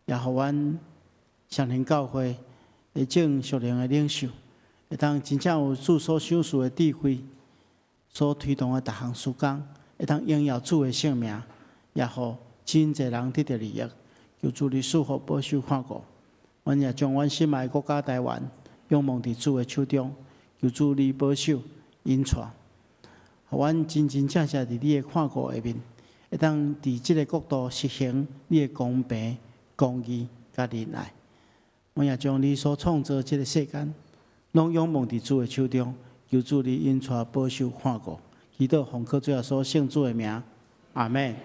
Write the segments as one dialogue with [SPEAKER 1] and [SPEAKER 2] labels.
[SPEAKER 1] 也予阮雙靈教會的眾屬靈的領袖，會當真正有主所賞賜的智慧，所推動的逐項事工，會當榮耀主的聖名，也予真濟人得著利益。求主你賜福保守看顧，阮也將阮心愛的國家台灣仰望佇主的手中，求主你保守引帶，予阮真真正正佇你的看顧下面，會當佇這個國度實行你的公平、公義佮仁愛。阮也將你所創造這個世間，攏仰望佇主的手中，求主你引帶保守看顧，祈禱奉靠主耶穌聖子的名，阿們。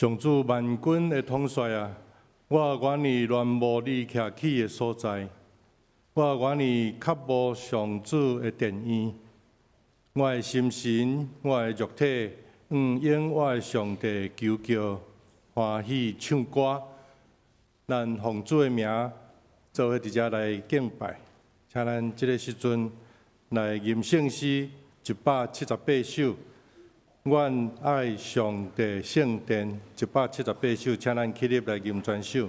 [SPEAKER 2] 上主萬軍的統帥啊，我願意戀慕你徛起的所在，我願意渴慕上主的殿院。我的心神，我的肉體，應我的上帝求叫，歡喜唱歌。咱奉主的名，做伙佇遮來敬拜，請咱這个時陣來吟聖詩178首。阮愛上帝聖殿178首，請咱起立來吟全首。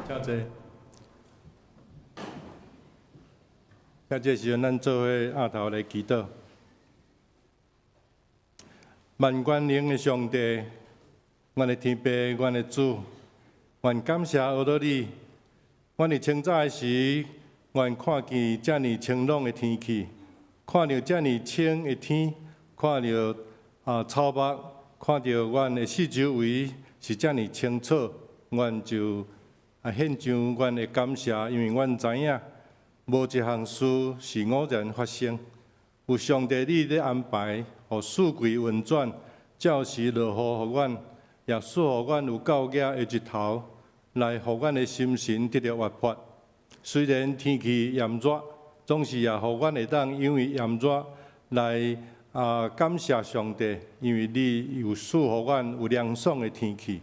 [SPEAKER 2] 請坐。這時陣，咱做伙徛頭來祈禱。萬全能的上帝，阮的天父，阮的主，願感謝阿羅你。阮佇清早的時，阮看見遮爾晴朗的天氣，看著遮爾清的天，看著草木，看著阮的四周圍是遮爾清楚，阮就獻上阮的感謝，因為阮知影無一項事是偶然發生，有上帝你咧安排，予四季運轉，照時落雨予阮，也賜予阮有夠熱的日頭，來予阮的心神得著活潑。雖然天氣炎熱，總是也予阮會當因為炎熱來感謝上帝，因為你有賜予阮有涼爽的天氣。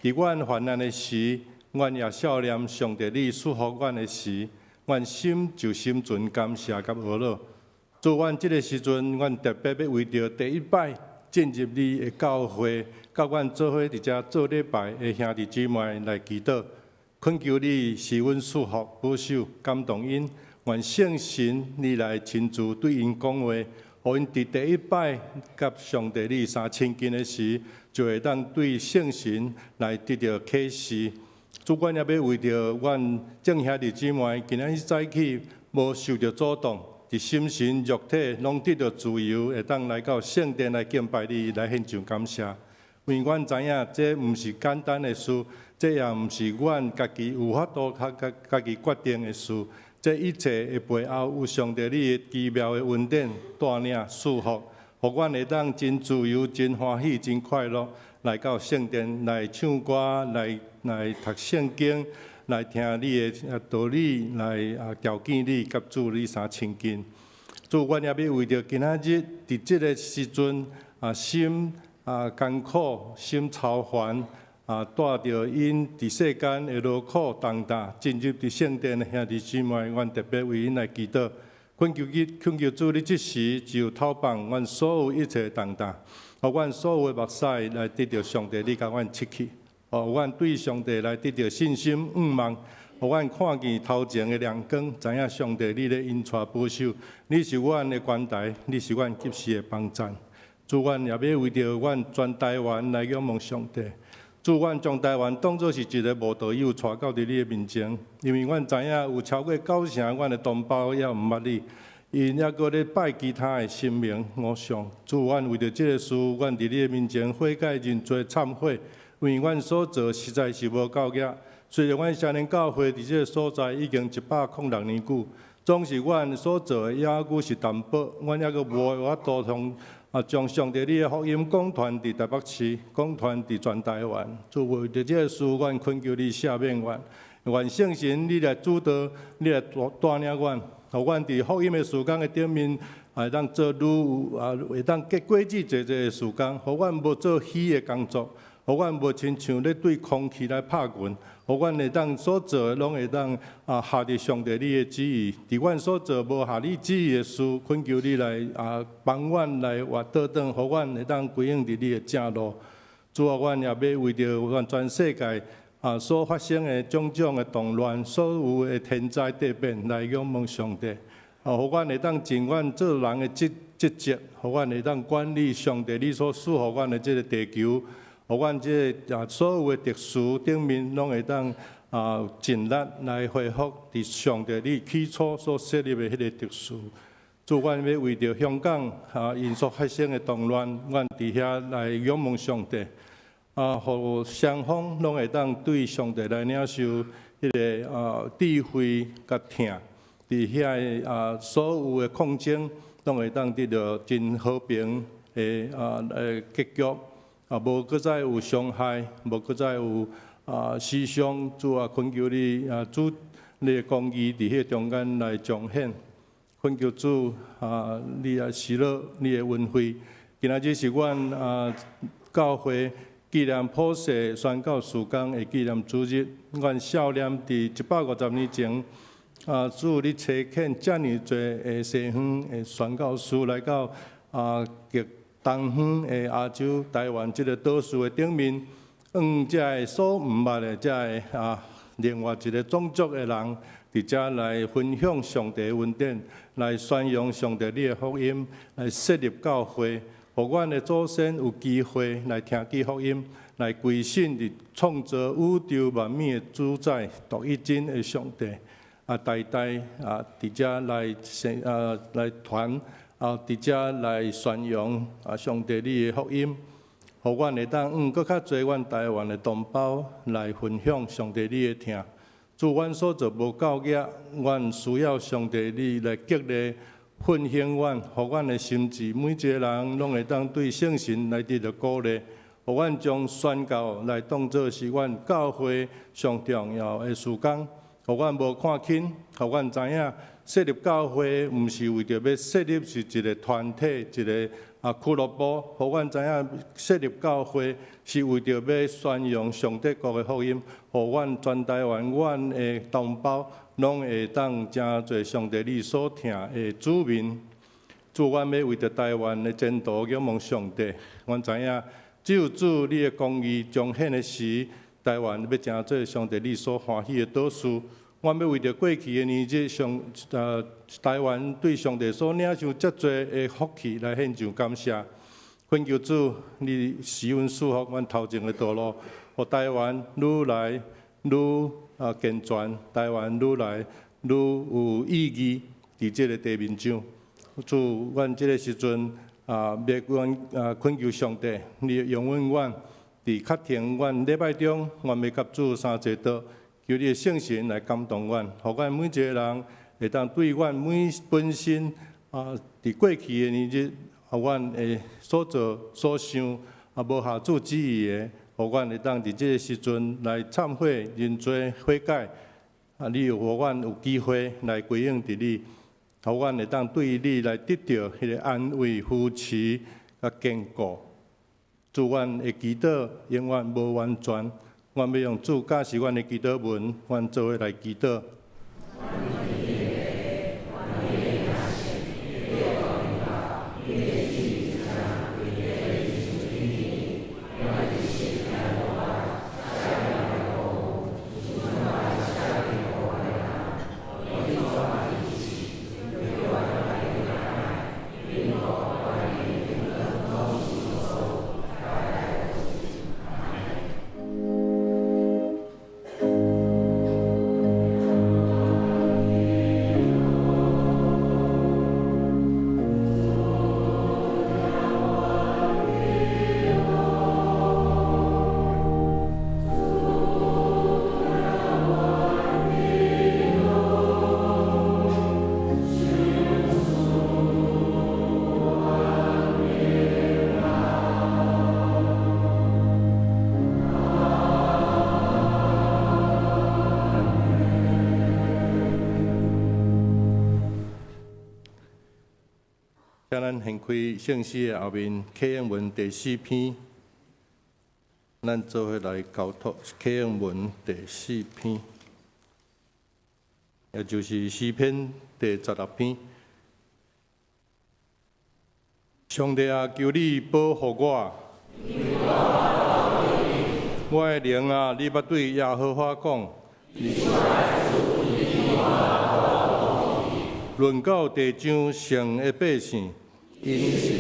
[SPEAKER 2] 佇阮患難的時，阮也想念上帝你賜予阮的時，阮心就心存感謝佮呵咾。主，阮這个時陣，阮特別欲為著第一擺進入你的教會，佮阮做伙佇遮做禮拜的兄弟姊妹來祈禱，懇求你賜阮賜福、保守、感動𪜶，願聖神你來親自對𪜶講話，予𪜶佇第一擺佮上帝你相親近的時，就會當對聖神來得著啟示。主，阮也欲為著阮眾兄弟姊妹，今仔日早起無受著阻擋，佇心神肉體攏得著自由，會當來到聖殿來敬拜你，來獻上感謝。因為阮知影這毋是簡單的事，這也毋是阮家己有法度家己決定的事。這一切的背後有上帝你的奇妙的恩典帶領賜福，予阮會當真自由、真歡喜、真快樂來到聖殿來唱歌、來讀聖經、來聽你的道理、來朝見你、佮主你相親近。主，阮也欲為著今仔日佇這个時陣心艱苦、心操煩帶著𪜶佇世間的勞苦重擔進入佇聖殿的兄弟姊妹，阮特別為𪜶來祈禱。懇求你，懇求主，你這時就透放阮所有一切重擔，予阮所有的目屎來得著上帝，你共阮拭去，予阮對上帝來得著信心向望，予阮看見頭前的亮光，知影上帝你咧引帶保守，你是阮的關台，你是阮及時的幫贊。主，阮也欲為著阮全台灣來仰望上帝。主，阮將台灣當作是一个無道友，帶到佇你的面前，因為阮知影有超過九成阮的同胞猶毋捌你，𪜶猶閣咧拜其他的神明偶像。主，阮為著這个事，阮佇你的面前悔改認罪懺悔，因為阮所做實在是無夠額。雖然阮聖靈教會佇這个所在已經106年久，總是阮所做的猶閣是淡薄，阮猶閣無法度通將上帝你的福音廣傳佇台北市，廣傳佇全台灣。主，為著這个事，阮懇求你赦免阮，願聖神你來主導，你來帶領阮，予阮佇福音的事工的頂面，會當做愈有會當結果子濟濟的事工，予阮無做虛的工作，予阮無親像咧對空氣來拍拳，予阮會當所做的攏會當合佇上帝你的旨意。佇阮所做無合你旨意的事，懇求你來幫阮來活倒轉，予阮會當歸向佇你的正路。主啊，阮也欲為著阮全世界所發生的種種的動亂，所有的天災地變來仰望上帝。予阮會當盡阮做人的職責，予阮會當管理上帝你所賜予阮的這个地球。予阮這个所有的秩序頂面，攏會當盡力來恢復佇上帝你起初所設立的彼个秩序。主，阮欲為著香港𪜶所發生的動亂，阮佇遐來仰望上帝。予雙方攏會當對上帝來領受彼个智慧佮疼，佇遐个所有的抗爭，攏會當得著真和平的結局。無閣再有傷害，無閣再有死傷。主啊，懇求你主你的公義佇彼个中間來彰顯。懇求主你來施予你的恩惠。今仔日是阮教會紀念普世宣教事工的紀念主日。阮少年佇150年前，主你差遣遮爾濟的西方的宣教師來到極東方的亞洲台灣這个島嶼的頂面，向遮个所毋捌的遮个另外一个種族的人，佇遮來分享上帝的恩典，來宣揚上帝你的福音，來設立教會，予阮的祖先有機會來聽見福音，來歸信佇創造宇宙萬物的主宰獨一真的上帝。代代佇遮來生來傳。佇遮來宣揚上帝你的福音，予阮會當向閣較濟阮台灣的同胞來分享上帝你的疼。主，阮所做無夠額，阮需要上帝你來激勵、奮興阮，予阮的心志每一个人攏會當對聖神來得著鼓勵，予阮將宣教來當做是阮教會上重要的事工，予阮無看輕，予阮知影。設立教會毋是為著欲設立是一个團體，一个俱樂部，予阮知影設立教會是為著欲宣揚上帝國的福音，予阮全台灣阮的同胞攏會當成做上帝你所疼的子民。主，阮欲為著台灣的前途仰望上帝，阮知影只有主你的公義彰顯的時，台灣欲成做上帝你所歡喜的島嶼。阮欲為著過去的年日，上台灣對上帝所領受遮濟的福氣來獻上感謝。懇求主，你施恩賜福阮頭前的道路，予台灣愈來愈健全，台灣愈來愈有意義佇這个地面上。主，阮這个時陣欲阮懇求上帝，你容允阮佇較停阮禮拜中，阮欲佮主三齊禱。求你的聖神來感動阮，予阮每一個人會當對阮每本身佇過去的年日，阮的所做所想無合主旨意的，予阮會當佇這个時陣來懺悔、認罪、悔改。你又予阮有機會來歸向佇你，予阮會當對你來得著彼个安慰、扶持佮堅固。主，阮的祈禱永遠無完全，阮欲用主教示阮的祈禱文，阮做伙來祈禱。請咱掀開聖詩的後面，啟應文第四篇，咱做伙來交託啟應文第四篇，也就是詩篇第十六篇。上帝啊，求你保護我！我的靈啊，你捌對耶和華講。論到地上聖的百姓，𪜶是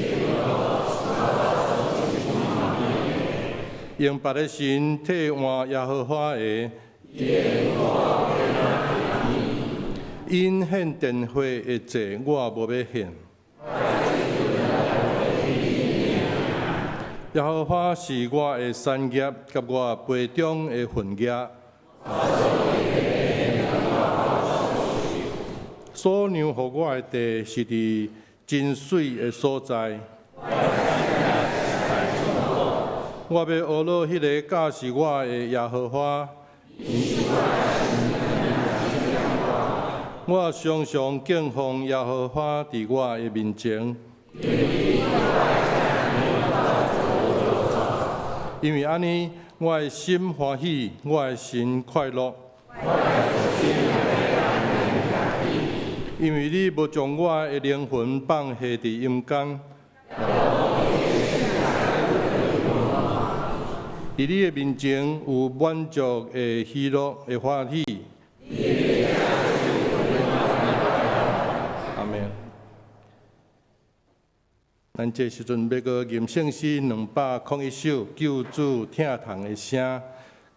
[SPEAKER 2] 用別的神替換耶和華的，𪜶獻電火的祭，我無欲獻。耶和華是我的產業，佮我杯中的份額。所讓予我的地是佇真媠的所在。我欲呵咾彼个教示我的耶和華。我常常敬奉耶和華佇我的面前。因為按呢，我的心歡喜，我的神快樂。因為你無將我的靈魂放下佇陰間，佇你的面前有滿足的喜樂的歡喜。阿們。咱這時陣欲閣吟聖詩201首，救主疼痛的聲，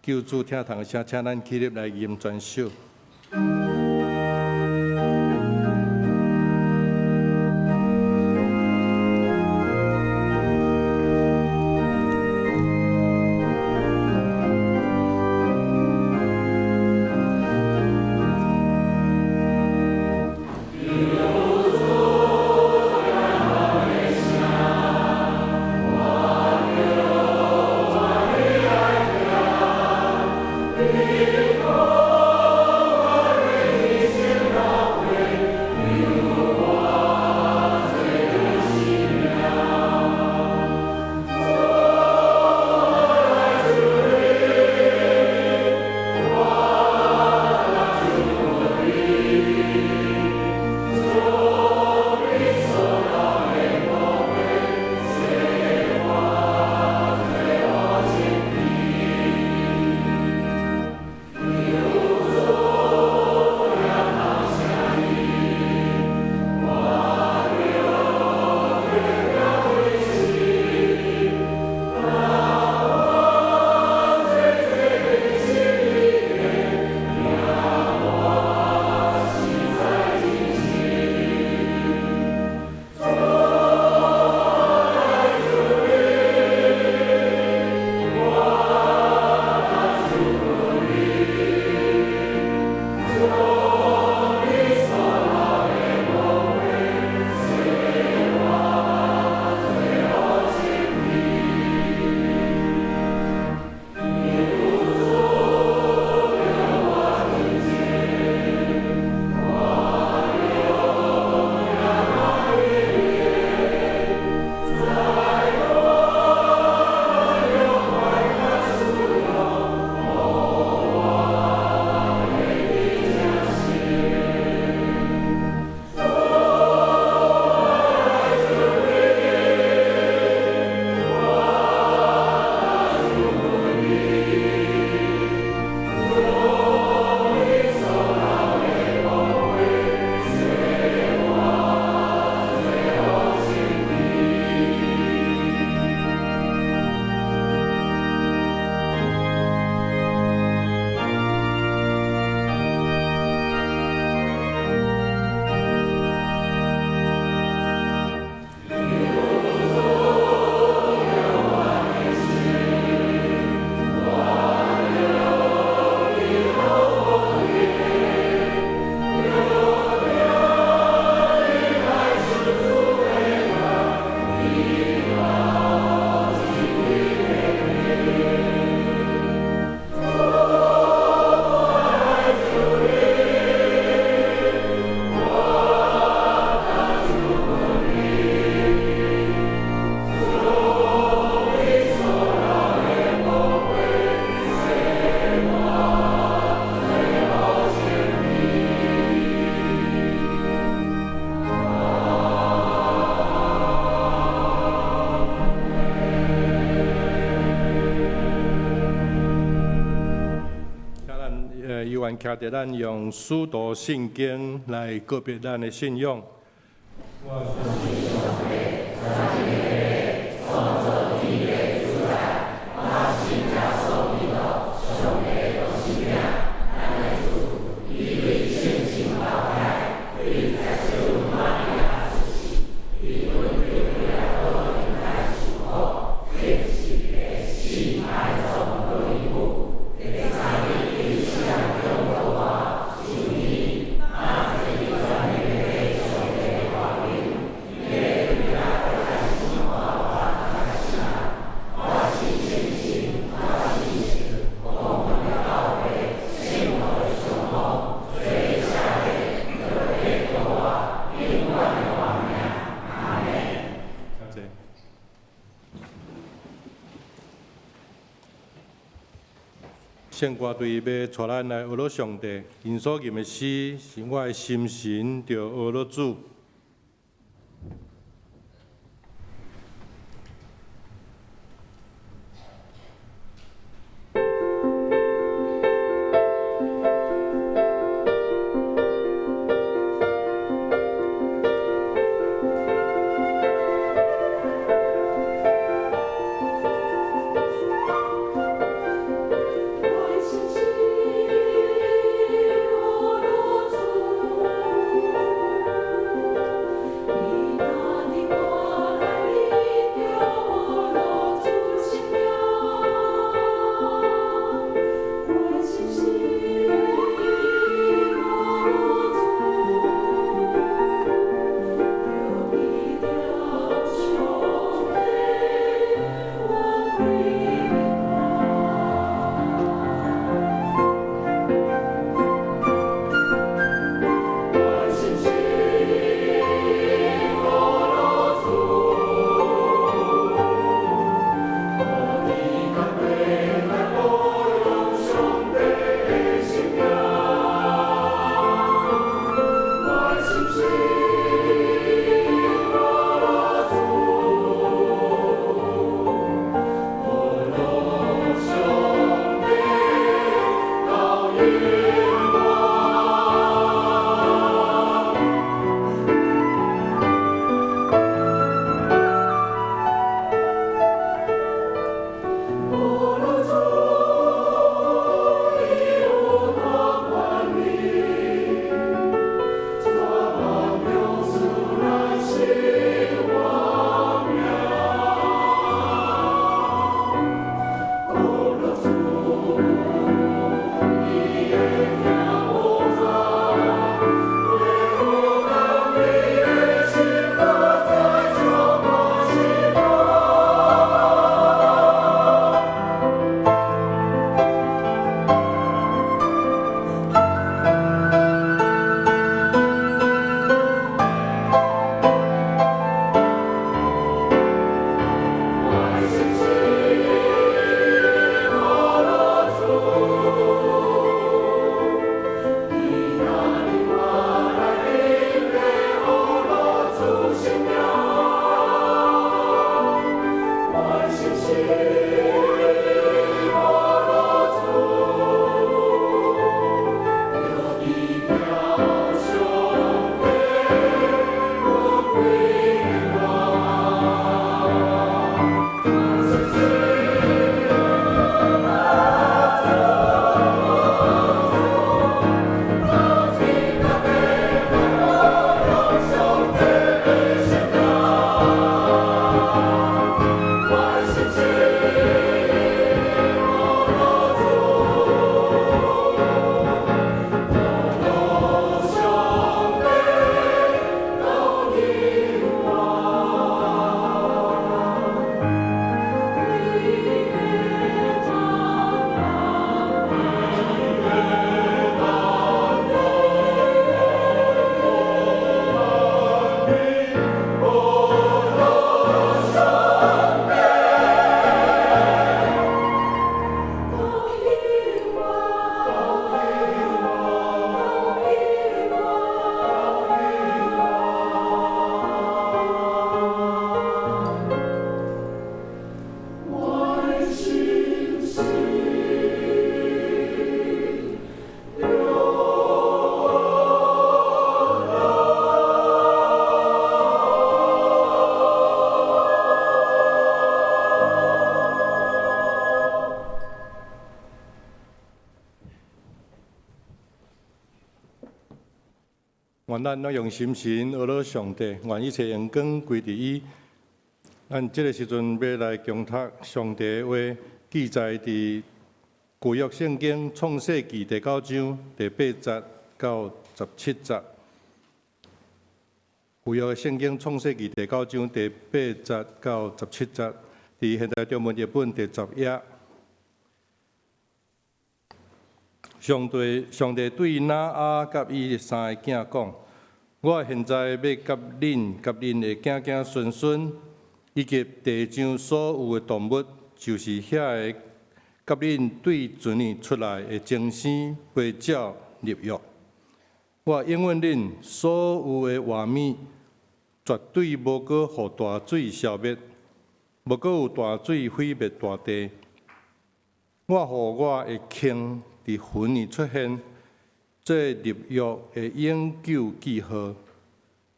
[SPEAKER 2] 救主疼痛的聲，請咱起立來吟全首。懸徛著咱用使徒信經來告別咱的信仰。我相信上帝，三位一體的創造天地的主宰，我信耶穌基督，上帝的獨生子，咱的主，伊對聖神投胎，對在聖母瑪利亞出世，佇本丟彼拉多頂下受苦，釘十字架死埋葬落地府，第三日對死人中復活，升天，倚坐佇全能的上帝的右爿，伊欲對遐過來審判活人佮死人。我信聖神，我信共同的教會，聖徒的相通，罪的赦免，肉體的復活，永遠的活命。阿們。請坐。聖歌隊欲帶咱來學上帝，𪜶所吟的詩是我的心神著學主。
[SPEAKER 3] 我的心神學主。
[SPEAKER 2] 願咱攏用心神呵咾上帝，願一切榮光歸佇伊。咱這个時陣欲來共讀上帝的話，記載佇舊約聖經創世記第九章第八節到十七節。舊約聖經創世記第九章第八節到十七節，佇現代中文譯本第十頁。上帝上帝對挪亞佮伊的三个囝講：我現在欲佮恁、佮恁的囝囝孫孫，以及地上所有的動物，就是遐个佮恁對船裡出來的精生飛鳥立約。我應允恁所有的活物，絕對無閣予大水消滅，無閣有大水毀滅大地。我予我的鰭佇雲裡出現，做立約的永久記號。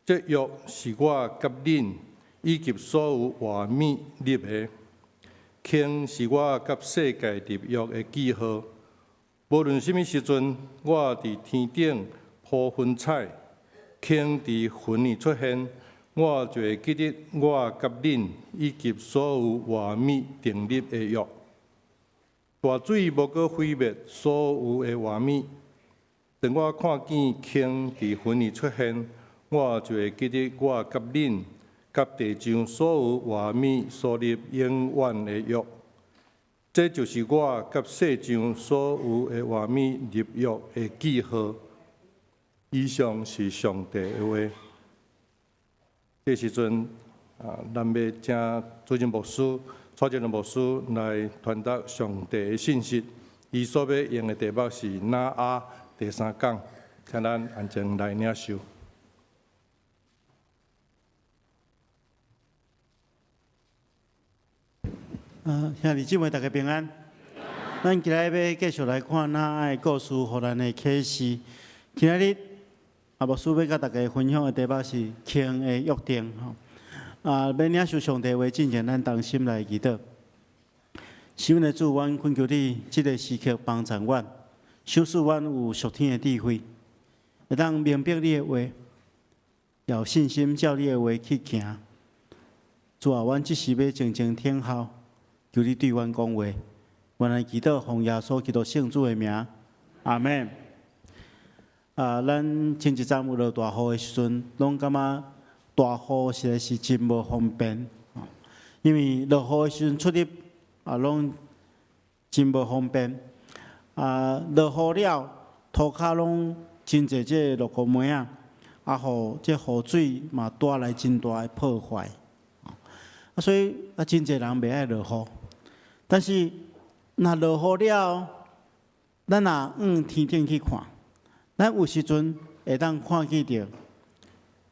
[SPEAKER 2] 這約是我佮恁以及所有活物立的，鰭是我佮世界立約的記號。無論啥物時陣，我佇天頂鋪雲彩，鰭佇雲裡出現，我就會記得我佮恁以及所有活物訂立的約。大水無閣毀滅所有的活物。當我看見鰭佇雲裡出現，我就會記得我佮恁、佮地上所有活物所立永遠的約。這就是我佮世上所有的活物立約的記號。以上是上帝的話。這時陣啊，咱欲請主任牧師、蔡主任牧師來傳達上帝的信息。伊所欲用的題目是挪亞第三講，請咱安靜來領受。
[SPEAKER 1] 兄弟姊妹，大家平安。咱今日欲繼續來看挪亞的故事，予咱的啟示。今仔日啊，牧師欲佮大家分享的題目是鰭的約定。吼，啊，欲領受上帝話進前，咱同心來祈禱。是阮的主，阮懇求你，這个時刻幫助阮，賞賜阮有屬天的智慧，會當明白你的話，有信心照你的話去行。主啊，阮這時欲靜靜聽候，求你對阮講話。阮來祈禱，奉耶穌基督聖子的名，阿們。啊，咱前一陣有落大雨的時陣，攏感覺大雨實在是真無方便，因為落雨的時陣出入啊，攏真無方便。啊，落雨了，塗跤攏真濟這個落雨糜仔，啊，予這雨水嘛帶來真大的破壞。啊，所以啊，真濟人袂愛落雨。但是，若落雨了，咱若往天頂去看，咱有時陣會當看見著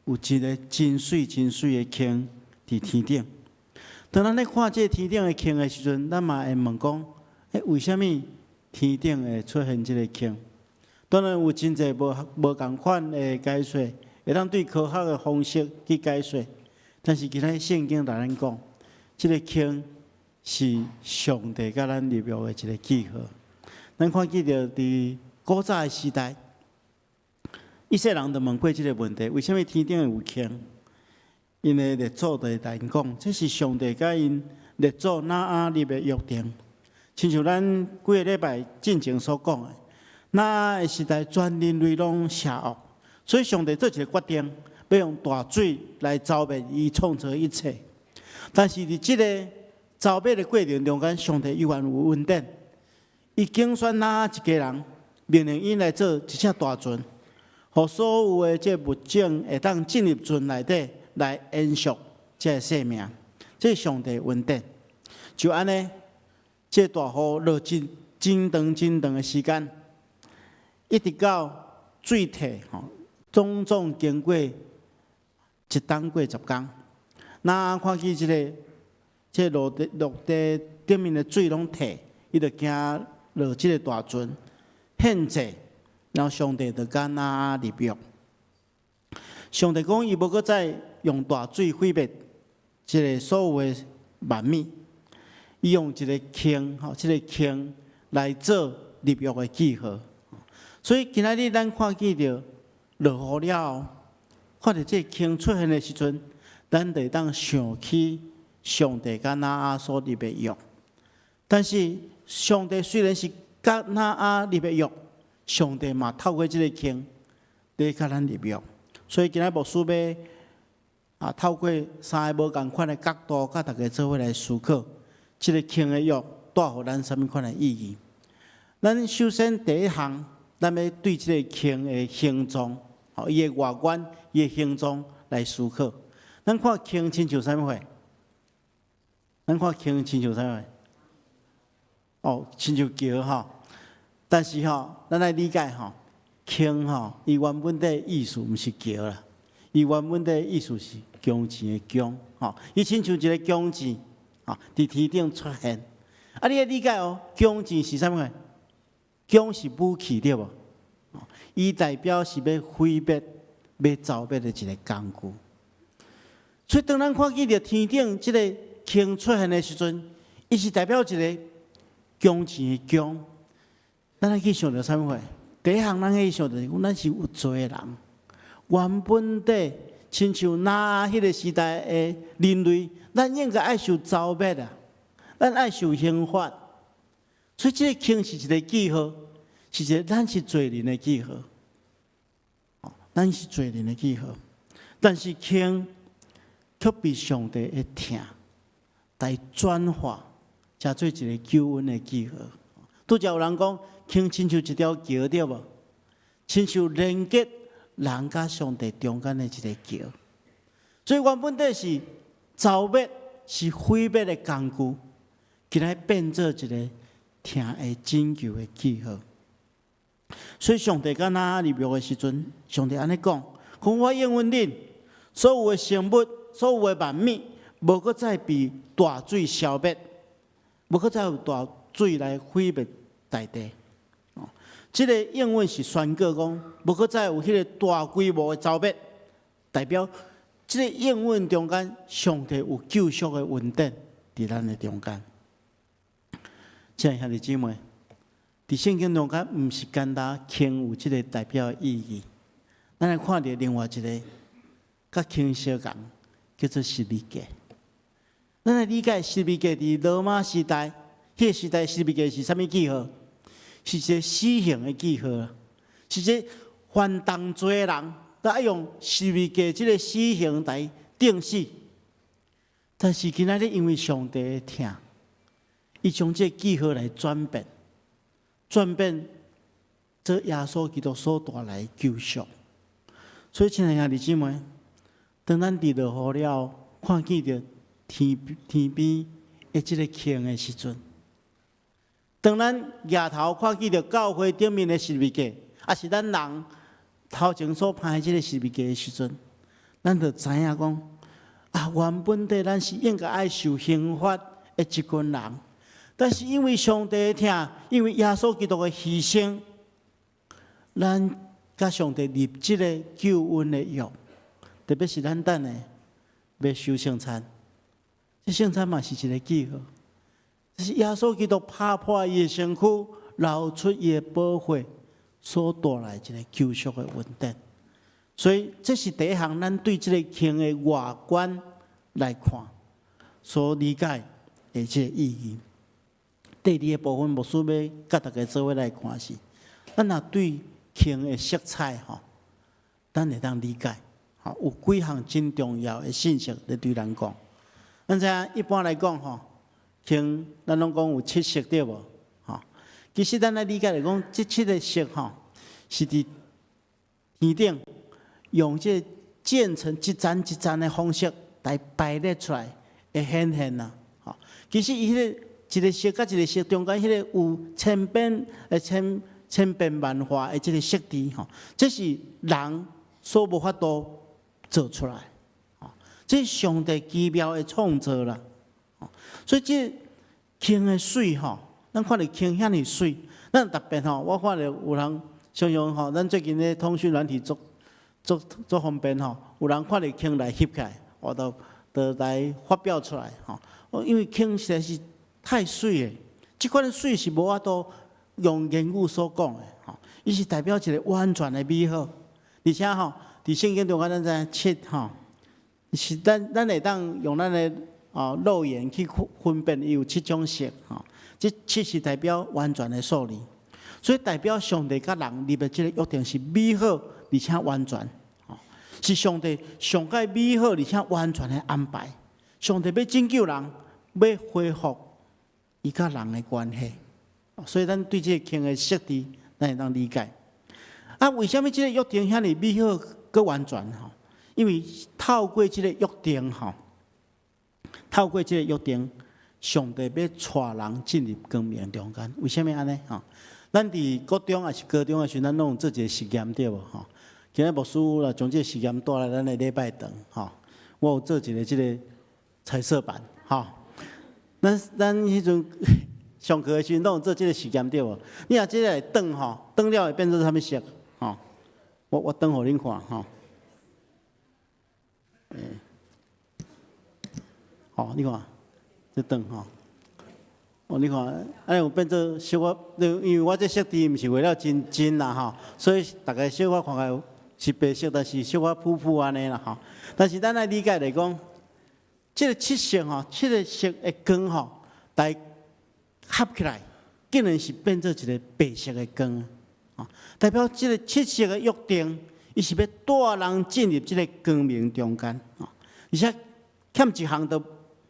[SPEAKER 1] 有一个真媠真媠的鰭佇天頂。當咱咧看這个天頂的鰭的時陣，咱嘛會問講：欸，為啥物天頂會出現這个鰭？當然有真濟無無仝款的解說，會當對科學的方式去解說。但是今仔日聖經來咱講，這个鰭是上帝佮咱立約的一个記號。咱看見著佇古早的時代，以色列人就問過這个問題：為啥物天頂會有鰭？𪜶的列祖就會來𪜶講，這是上帝佮𪜶列祖挪亞立的約定。親像咱幾个禮拜進前所講的，挪亞的時代全人類攏邪惡，所以上帝做一个決定，欲用大水來剿滅伊創造一切。但是佇這个剿滅的過程中間，上帝猶原有恩典，伊揀選挪亞一家人，命令𪜶來做一隻大船，予所有的這物種會當進入船內底來延續這个生命。這是上帝恩典。就按呢，這大雨落真真長真長的時間，一直到水退吼，總總經過一冬過十工，挪亞看見這个這陸地陸地頂面的水攏退，伊就驚落這个大船獻祭，然後上帝就佮挪亞立約。上帝講，伊無閣再用大水毀滅這个所有的萬物，伊用一个鰭吼，這个鰭來做立約的記號。所以今仔日咱看見著落雨了後，看著這個坑出現的時陣，咱就會當想起上帝佮挪亞所立的約。但是上帝雖然是佮挪亞立的約，上帝嘛透過這個坑咧佮咱立約。所以今仔牧師欲透過三个無仝款的角度，佮大家做伙來思考，這个坑的約帶予咱啥物款的意義。咱首先第一項，咱欲對這个坑的形狀，吼，伊的外觀、伊的形狀來思考。咱看坑親像啥物貨？咱看坑親像啥物貨？哦，親像橋吼。但是吼，咱愛理解吼，坑吼，伊原本的意思毋是橋啦，伊原本的意思是弓箭的弓，吼，伊親像一个弓箭，吼，佇天頂出現。啊，你愛理解哦，弓箭是啥物貨？弓是武器對無？伊代表是欲毀滅、欲剿滅的一个工具。所以當咱看見著天頂這个坑出現的時陣，伊是代表一个弓箭的弓。咱愛去想著啥物貨？第一項，咱去想著是講，咱是有罪的人。原本底親像挪亞彼个時代的人類，咱應該愛受剿滅啊，咱愛受刑罰。所以這个坑是一个記號，是一个咱是罪人的記號。咱是罪人的記號，但是坑卻被上帝的疼來轉化，成做一个救恩的記號。拄才有人講，坑親像一條橋對無？親像連結人佮上帝中間的一个橋。所以原本底是剿滅、是毀滅的工具，今仔變做一个疼的拯救的記號。所以上帝佮挪亞立約的時陣，上帝按呢講：講我應允恁，所有的生物、所有的萬物，無閣再被大水消滅，無閣再有大水來毀滅大地。哦，這个應允是宣告講，無閣再有彼个大規模的剿滅，代表這个應允中間，上帝有救贖的恩典佇咱的中間。親愛兄弟姊妹，佇聖經中間，毋是干焦坑有這个代表的意義。咱來看著另外一个，佮坑相仝，叫做十字架。咱來理解十字架佇羅馬時代，彼个時代十字架是啥物記號？是一个死刑的記號，是一个犯重罪的人，都愛用十字架這个死刑來釘死。但是今仔日因為上帝的疼，伊將這个記號來轉變，轉變做耶穌基督所帶來的救贖。所以，親愛兄弟姊妹，當咱佇落雨了後，看見著天邊的這个坑的時陣，當咱舉頭看見著教會頂面的十字架，抑是咱人頭前所攀的這个十字架的時陣，咱就知影講，啊，原本底咱是應該愛受刑罰的一群人，但是因為上帝的疼，因為耶穌基督的犧牲，咱佮上帝立這个救恩的約，特別是咱等下欲守聖餐，這聖餐嘛是一个記號，這是耶穌基督拍破伊的身軀，流出伊的寶血，所帶來一个救贖的恩典。所以這是第一項，咱對這个坑的外觀來看，所理解的這个意義。第二个部分，牧師欲佮大家做伙來看是，咱若對坑的色彩吼，咱會當理解，吼，有幾項真重要的信息咧對咱講。咱知影一般來講吼，坑咱攏講有七色對無？吼，其實咱來理解來講，這七个色吼，是佇天頂用這漸層一層一層的方式來排列出來的顯現啦。吼，其實伊彼個一个色佮一个色中間彼个有千變萬化的這个色調吼，這是人所無法度做出來，吼，這是上帝奇妙的創造啦。所以這坑的媠吼，咱看著坑遐爾媠，咱特別吼，我看著有人常常吼，咱最近咧通訊軟體足足足方便吼，有人看著坑來翕起來，我都來發表出來吼。因為坑實在是太媠的，這款的媠是無法度用言語所講的吼，伊是代表一个完全的美好。而且吼，佇聖經中間咱知影七吼，是咱會當用咱的肉眼去分辨，伊有七種色吼。這七是代表完全的數字，所以代表上帝佮人立的這个約定是美好而且完全，是上帝上蓋美好而且完全的安排。上帝欲拯救人，欲恢復伊佮人的關係，所以咱對這个坑的設置，咱會當理解。啊，為啥物這个約定遐爾美好閣完全？吼，因為透過這个約定，吼，透過這个約定，上帝欲帶人進入光明中間。為啥物按呢？吼，咱佇國中抑是高中的時陣，咱攏有做一個實驗對無？吼，今仔牧師啦，將這個實驗帶來咱的禮拜堂，吼，我有做一个這个彩色板，吼。咱彼陣上課的時陣，攏有做這个實驗對無？你若這个來轉吼，轉了會變做啥物色？吼，我轉予恁看吼。欸，吼，你看，這轉吼。哦，你看，按呢有變做小可，因為我這設置毋是畫了真真啦吼，所以逐家小可看起來是白色，但是小可浮浮按呢啦吼。但是咱愛理解來講，這个七色吼，七个色的光吼，來合起來，竟然是變做一个白色的光，代表這个七色的約定，伊是欲帶人進入這个光明中間，而且欠一項都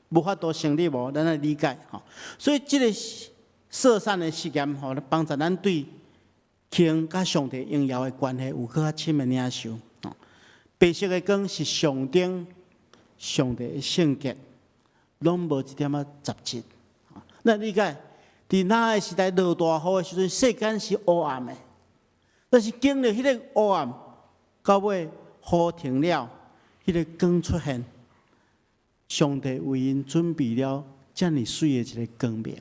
[SPEAKER 1] 無法度成立無，咱愛理解吼。所以這个色散的實驗吼，幫助咱對天佮上帝榮耀的關係有閣較深的領受。白色的光是象徵上帝的聖潔，攏無一點仔雜質。咱理解，佇挪亞時代落大雨的時陣，世間是烏暗的，但是經歷彼个烏暗，到尾雨停了，彼个光出現，上帝為𪜶準備了遮爾媠的一个光明。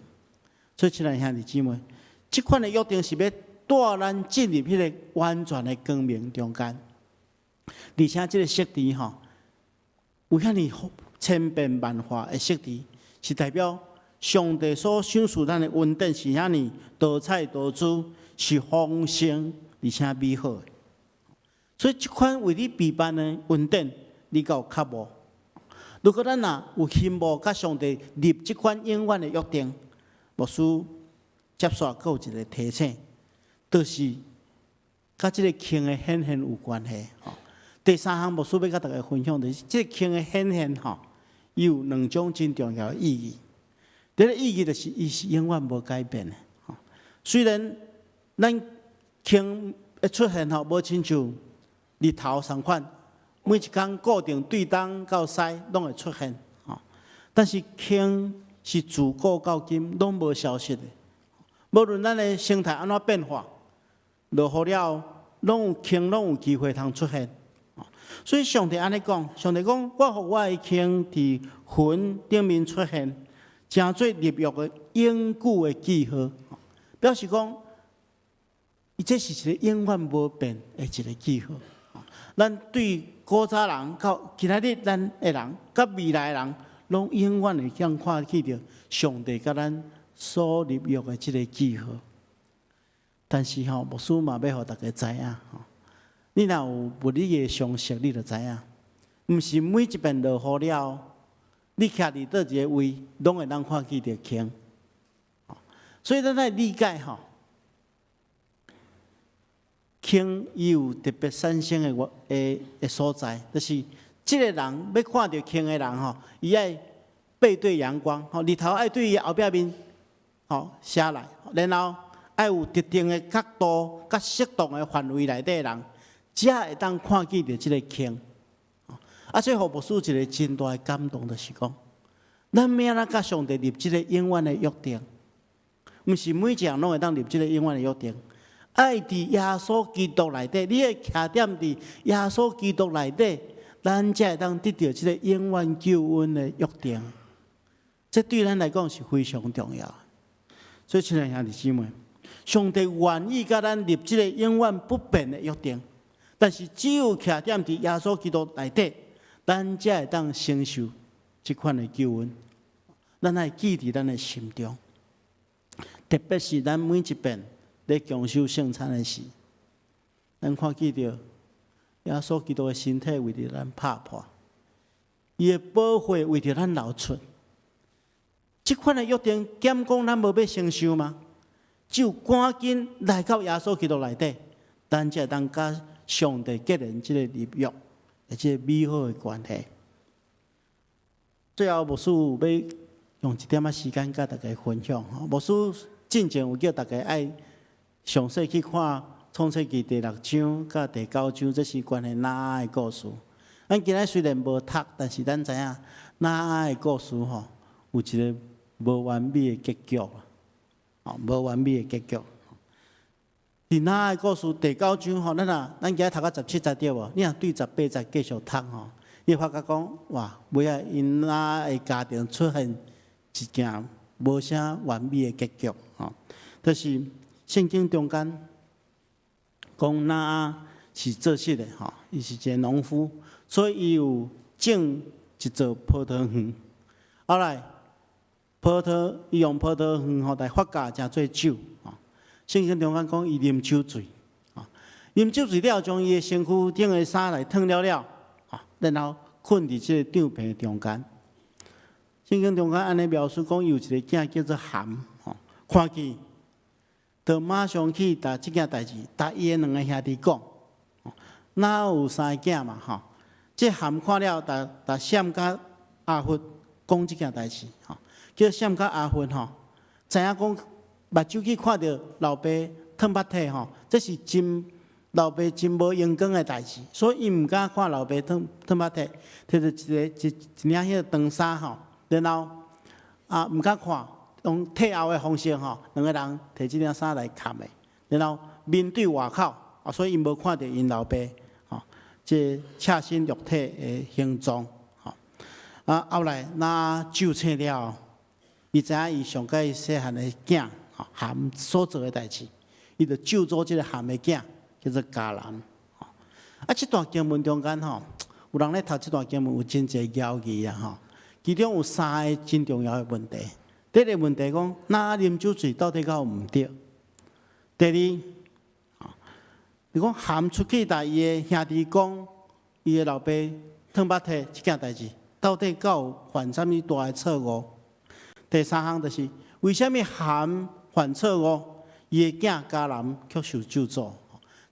[SPEAKER 1] 所以，親愛兄弟姊妹，這款的約定是欲帶咱進入彼个完全的光明中間，而且這个設置吼，有遐爾千變萬化的設置，是代表上帝所賞賜咱的恩典是遐爾多彩多姿，是豐盛而且美好的。所以，這款為你備辦的恩典，你敢有渴慕？如果咱若有希望佮上帝立這款永遠的約定，牧師接續閣有一个提醒，就是佮這个坑的顯現有關係。第三項牧師欲佮大家分享的是，這个坑的顯現吼，伊有兩種真重要的意義。第一个意義就是，伊是永遠無改變的。雖然咱坑會出現吼，無親像日頭仝款，每一工固定對東到西攏會出現。但是坑是自古到今攏無消失的。無論咱的生態按怎變化，落雨了後，攏有坑，攏有機會通出現。所以上帝按呢講，上帝講，我予我的坑佇雲頂面出現，成做立約的永久的記號，表示講，伊這是一个永遠無變的一个記號。咱對古早人到今仔日咱的人，佮未來的人，攏永遠會當看見著上帝佮咱所立約的這个記號。但是吼，牧師嘛欲予大家知影吼，你若有物理的常識，你就知影，毋是每一遍落雨了，你徛佇佗一个位，攏會當看見著坑。所以咱愛理解吼，坑伊有特別產生的原的的所在，就是這个人欲看著坑的人吼，伊愛背對陽光，吼，日頭愛對伊後壁面吼射來，然後愛有特定的角度、佮適當的範圍內底的人，才會當看見著這个坑。啊，這予牧師一个真大的感動，就是講，咱欲按怎佮上帝立這个永遠的約定，毋是每一個人攏會當立這个永遠的約定。愛佇耶穌基督內底，你愛徛踮佇耶穌基督內底，咱才會當得著這个永遠救恩的約定。這對咱來講是非常重要。所以，親愛兄弟姊妹，上帝願意佮咱立這个永遠不變的約定，但是只有徛踮佇耶穌基督內底，咱才會當承受這款的救恩。咱愛記佇咱的心中，特別是咱每一遍咧共守聖餐的時，咱看見著耶穌基督的身體為著咱拍破，伊的寶血為著咱流出。這款的約定，敢講咱無欲承受嗎？只有趕緊來到耶穌基督內底，咱才會當佮上帝結連這個立約，這個美好的關係。最後，牧師欲用一點仔時間佮大家分享。牧師進前有叫大家愛詳細去看創世記第六章佮第九章，這是關於挪亞的故事。咱今仔雖然無讀，但是咱知影挪亞的故事吼，有一個無完美的結局啊！無完美的結局。佇挪亞的故事第九章吼，咱若咱今仔讀到17節對無？你若對18節繼續讀吼，你會發覺講哇，尾仔𪜶挪亞的家庭出現一件無啥完美的結局吼，就是聖經中間講挪亞是做穡的吼，伊是一个農夫，所以伊有種一座葡萄園。後來葡萄，伊用葡萄園吼來發酵成做酒。吼，聖經中間講伊啉酒醉，啉酒醉了，將伊的身軀頂的衫來脫了了，然後睏佇這個帳篷中間。聖經中間按呢描述講，伊有一个囝叫做含，吼，看見，就馬上去共這件代誌，共伊的兩个兄弟講。挪亞有三个囝嘛，吼，這含看了，共共閃佮雅弗講這件代誌，吼，叫閃佮雅弗吼，知影講目睭去看著老爸褪腹體吼，這是真老爸真無榮光的代誌，所以伊毋敢看老爸褪褪腹體，提著一个一一領彼個長衫吼，然後啊毋敢看，用退後的方式吼，兩个人提這領衫來蓋的，然後面對外口，啊，所以𪜶無看著𪜶老爸吼，這赤身露體的形狀吼。啊，後來挪亞酒醒了，伊知影伊上蓋細漢的囝吼含所做的代誌，伊就咒詛這个含的囝，叫做迦南。啊，這段經文中間吼，有人咧讀這段經文有真濟疑義啊吼。其中有三个真重要的問題。第一个問題講，挪亞啉酒醉到底敢有毋對？第二，你講含出去共伊的兄弟講，伊的老爸褪腹體這件代誌，到底敢有犯啥物大的錯誤？第三項就是，為啥物含犯錯誤，伊的囝迦南卻受咒詛？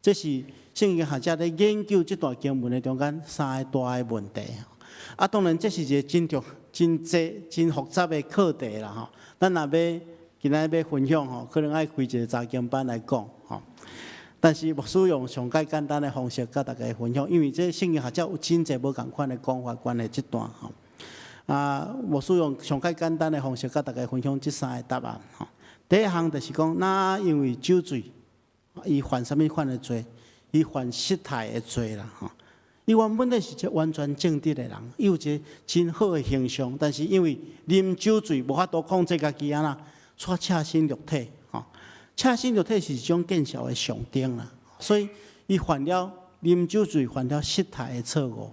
[SPEAKER 1] 這是聖經學者咧研究這段經文的中間三个大的問題。啊，當然這是一個真重、真濟、真複雜的課題啦吼。咱若欲今仔欲分享吼，可能愛開一個查經班來講吼。但是牧師用上蓋簡單的方式佮大家分享，因為這聖經學者有真濟無仝款的講法關於這段吼。啊，牧師用上蓋簡單的方式佮大家分享這三个答案吼。第一項就是講，挪亞因為酒醉，伊犯啥物款的罪？伊犯失態的罪啦吼。伊原本咧是一個完全正直的人，伊有一個真好的形象，但是因為啉酒醉無法度控制家己按怎，煞赤身露體吼。赤身露體是一種見笑的象徵啦，所以伊犯了啉酒醉，犯了失態的錯誤。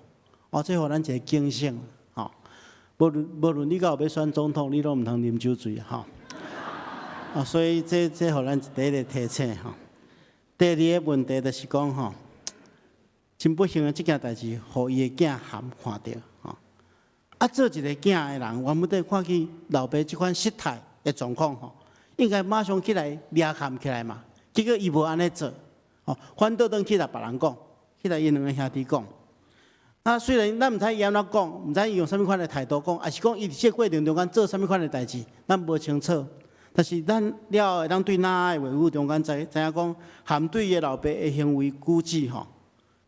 [SPEAKER 1] 哦，這予咱一個警醒吼。無論無論你敢有欲選總統，你攏毋通啉酒醉吼。啊，所以這這予咱第一個提醒吼。第二个問題就是講吼，真不幸的這件代誌，予伊的囝含看著吼。啊，做一個囝的人，原本底看見老爸這款失態的狀況吼，應該馬上起來掠含起來嘛。結果伊無按呢做，吼，反倒轉去共別人講，去共𪜶兩个兄弟講。啊，雖然咱毋知伊按怎講，毋知伊用啥物款的態度講，抑是講伊佇這個過程中間做啥物款的代誌，咱無清楚。但是咱了後會當對挪亞的話語中間知知影講，含對伊的老爸的行為舉止吼，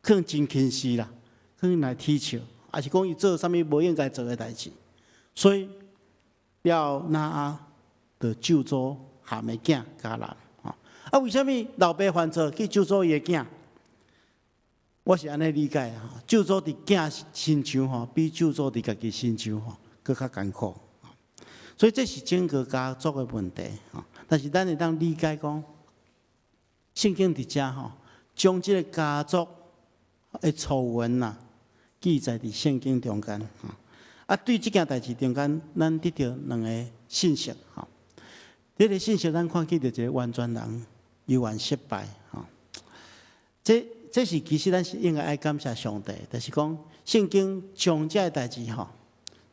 [SPEAKER 1] 可能真輕視啦，可能來取笑，抑是講伊做啥物無應該做的代誌，所以了後挪亞就咒詛含的囝迦南吼。啊，為啥物老爸犯錯去咒詛伊的囝？我是按呢理解吼，咒詛佇囝身上吼，比咒詛佇家己身上吼，閣較艱苦。所以這是整個家族的問題吼。但是咱會當理解講，聖經佇遮吼，將這個家族的醜聞呐，記載佇聖經中間吼。啊，對這件代誌中間，咱得著兩个信息吼。第一个信息，咱看見著一个完全人猶原失敗吼。這這是其實咱是應該愛感謝上帝，就是講聖經將這个代誌吼，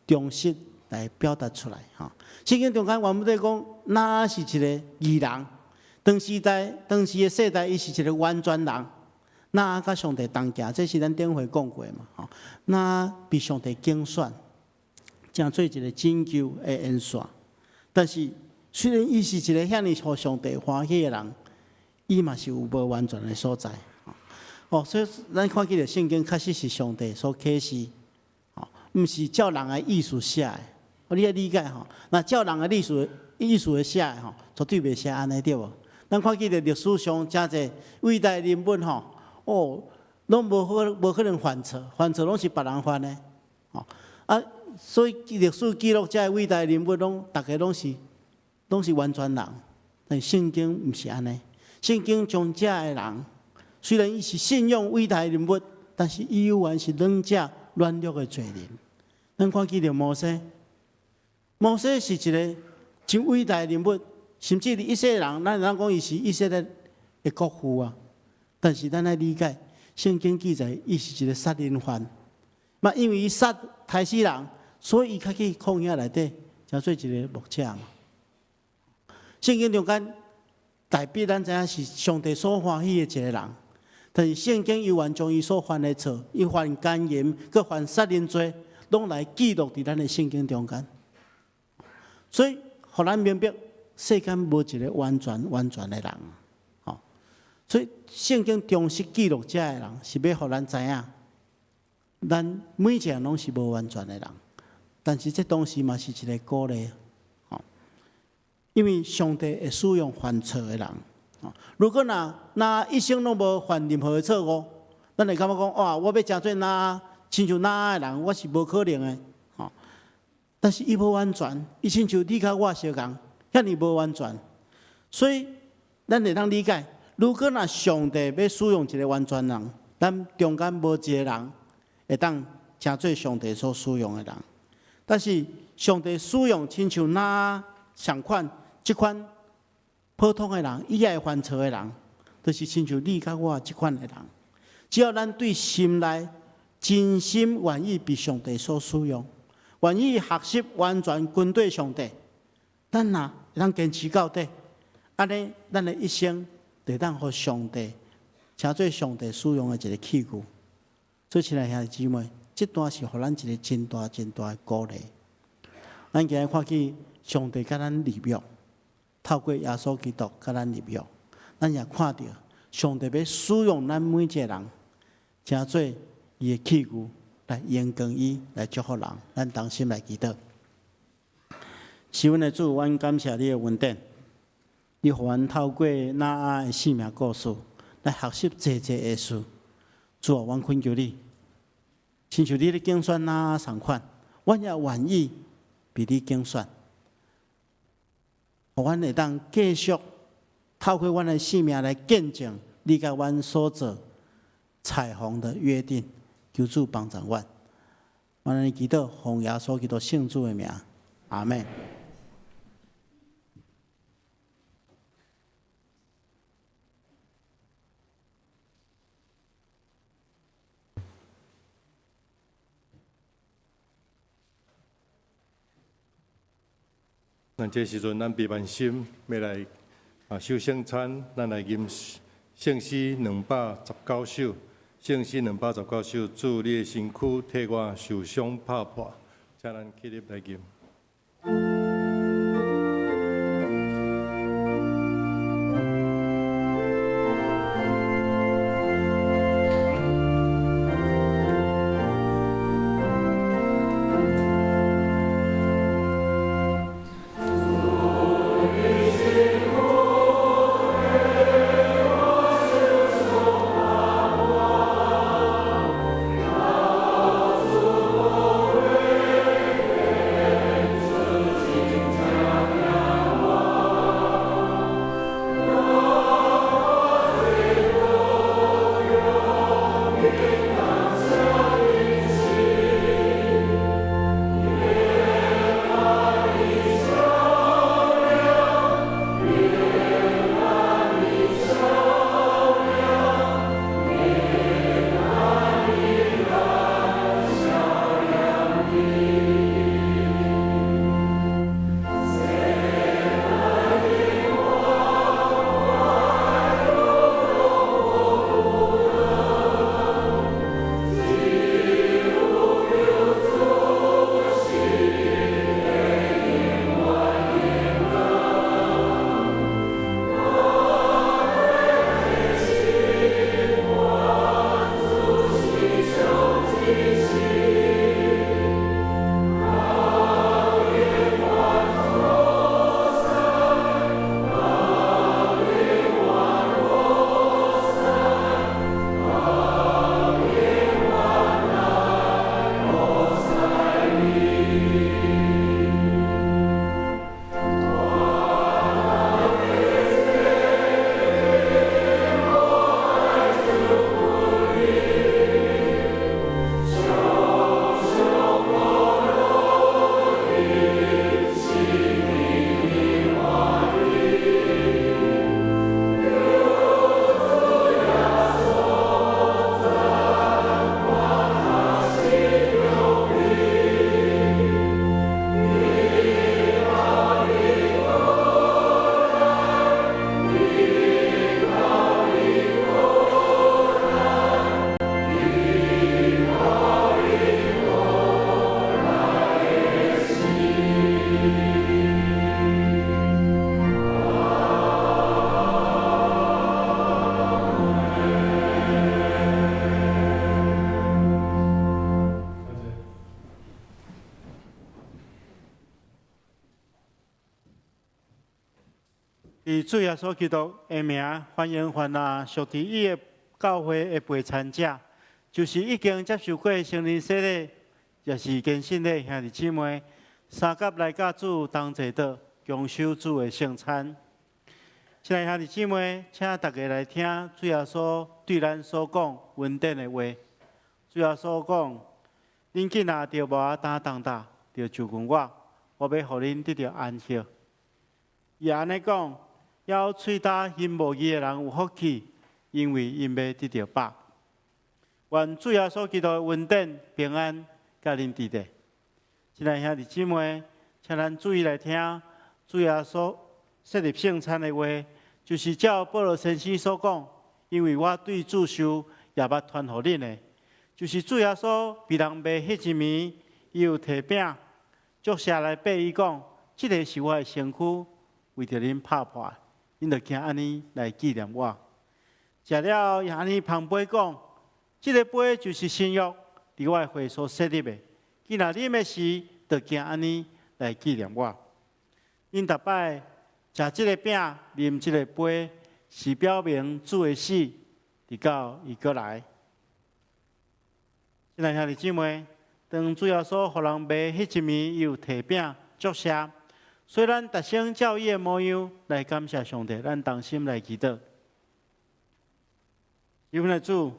[SPEAKER 1] 忠實來表達出來吼。聖經中間原本講，挪亞是一个義人，當時代當時的世代，伊是一个完全人。挪亞佮上帝同行，這是咱頂回講過嘛吼。挪亞被上帝揀選，成做一个拯救的元帥。但是雖然伊是一个遐爾予上帝歡喜的人，伊嘛是有無完全的所在。哦，所以咱看見著聖經確實是上帝所啟示，吼，毋是照人的意思寫的。哦，你愛理解吼，若照人的意思意思來寫的吼，絕對袂寫按呢對無？咱看見著歷史上誠濟偉大人物吼，哦，攏無可能犯錯，犯錯攏是別人犯的，吼啊，所以歷史記錄這偉大人物攏逐个攏是完全人，但聖經毋是按呢，聖經將這个人，雖然伊是信仰偉大人物，但是伊猶原是軟者軟弱的罪人。咱看見著摩西，摩西是一个真偉大的人物，甚至以色列人，咱會當講伊是以色列的國父啊。但是咱愛理解，聖經記載伊是一个殺人犯，嘛因為伊殺刣死人，所以伊較去曠野內底，成做一个牧者嘛。聖經中間大衛咱知影是上帝所歡喜的一个人。但是聖經猶原將伊所犯的錯，伊犯姦淫，閣犯殺人罪，攏來記錄佇咱的聖經中間。所以，予咱明白，世間無一个完全完全的人，吼。所以聖經忠實記錄這个人，是欲予咱知影，咱每一个人攏是無完全的人。但是這當時嘛是一个鼓勵，吼，因為上帝會使用犯錯的人。如果若挪亞一生攏無犯任何的錯誤，咱會感覺講哇，我欲成做挪亞，親像挪亞的人，我是無可能的。吼，但是伊無完全，伊親像你佮我相仝，遐爾無完全，所以咱會當理解，如果若上帝欲使用一个完全人，咱中間無一个人會當成做上帝所使用的人。但是上帝使用親像挪亞仝款這款普通的人，伊也會犯錯的人，就是親像你佮我這款的人。只要咱對心內真心願意被上帝所使用，願意學習完全跟隨上帝，咱若會當堅持到底，按呢，咱的一生就會當予上帝成做上帝使用的一个器具。所以，親愛兄弟姊妹，這段是予咱一个真大真大的鼓勵。咱今日看見上帝佮咱立約。透過耶穌基督佮咱立約，咱也看著上帝欲使用咱每一个人，成做伊的器具來榮光伊，來祝福人。咱同心來祈禱。是阮的主，阮感謝你的恩典，你予阮透過挪亞的生命故事來學習濟濟的事。主啊，阮懇求你，親像你咧揀選挪亞仝款，阮也願意被你揀選。予阮會當繼續透過阮的生命來見證你佮阮所做彩虹的約定，求主幫助阮。阮按呢祈禱，奉耶穌基督聖子的名，阿們。
[SPEAKER 2] 咱這時陣，咱備萬心欲來啊守聖餐，咱來吟聖詩219首，聖詩兩百十九首，主你的身軀替我受傷拍破，請咱起立來吟。
[SPEAKER 1] 以主耶穌基督的名，歡迎凡若屬佇伊的教會的陪餐者，就是已經接受過聖靈洗禮，也是堅信的兄弟姊妹，相佮來佮主同坐桌，共守主的聖餐。親愛兄弟姊妹，請大家來聽主耶穌對咱所講恩典的話。主耶穌講：恁囝若著無擔重擔，著就近我，我欲予恁得著安息。伊按呢講，枵喙焦心無義的人有福氣，因為𪜶欲得著飽。願主耶穌基督的恩典平安佮恁佇咧。親愛兄弟姊妹，請咱注意來聽主耶穌設立聖餐的話，就是照保羅先生所講，因為我對主受，也捌傳予恁的，就是主耶穌被人賣彼一暝，伊有提餅，祝謝來擘伊講：這个是我的身軀，為著恁拍破，恁著行按呢來紀念我。食了也按呢捧杯講：這个杯就是新約，佇我的血所設立的。囝若啉的時，著行按呢來紀念我。恁逐擺食這个餅，啉這個杯，是表明主的死，直到伊閣來。親愛兄弟姊妹，當主耶穌予人賣彼一暝，伊有提餅祝謝，所以咱逐聲照伊的模樣來感謝上帝，咱同心來祈禱。阮的主，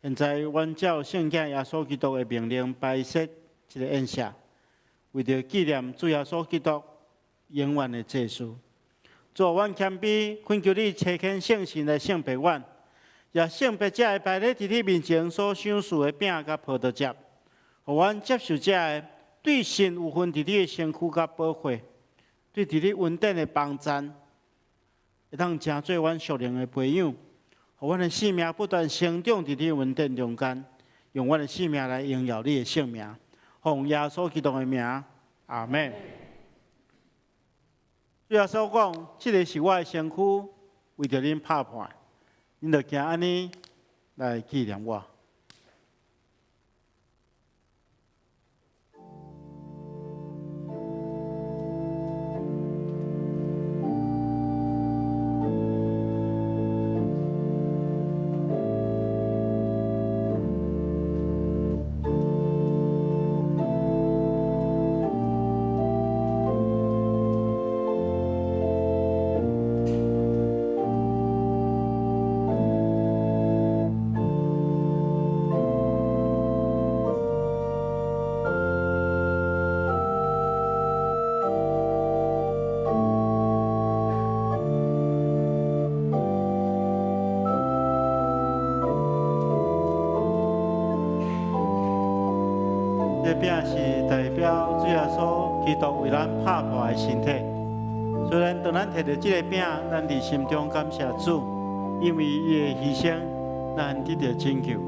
[SPEAKER 1] 現在阮照聖子耶穌基督的命令擺設這个宴席，為著紀念主耶穌基督永遠的祭司。主，阮謙卑，懇求你差遣聖神來聖別阮，也聖別這个擺咧佇你面前所賞賜的餅佮葡萄汁，予阮接受這个對神有份佇你的身軀佮寶血，對佇你恩典的幫贊，會當成做阮屬靈的培養，予阮的生命不斷成長佇你恩典中間，用阮的生命來榮耀你的聖名，奉耶穌基督的名，阿們。主耶穌講：這个是我的身軀，為著恁拍破，恁著行按呢來紀念我。這餅是代表主耶穌基督為咱拍破的身體。雖然當咱提著這个餅，咱佇心中感謝主，因為伊的犧牲，咱得著拯救。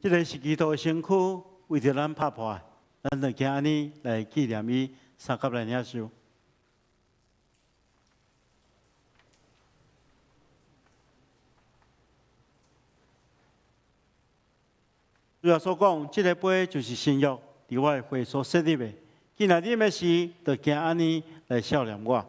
[SPEAKER 1] 這个是基督的身軀，為著咱拍破的，咱就行按呢來紀念伊，相佮來領受。主耶穌講，這个杯就是新約，佇我的血所設立的。既然啉的時，就行按呢來數念我。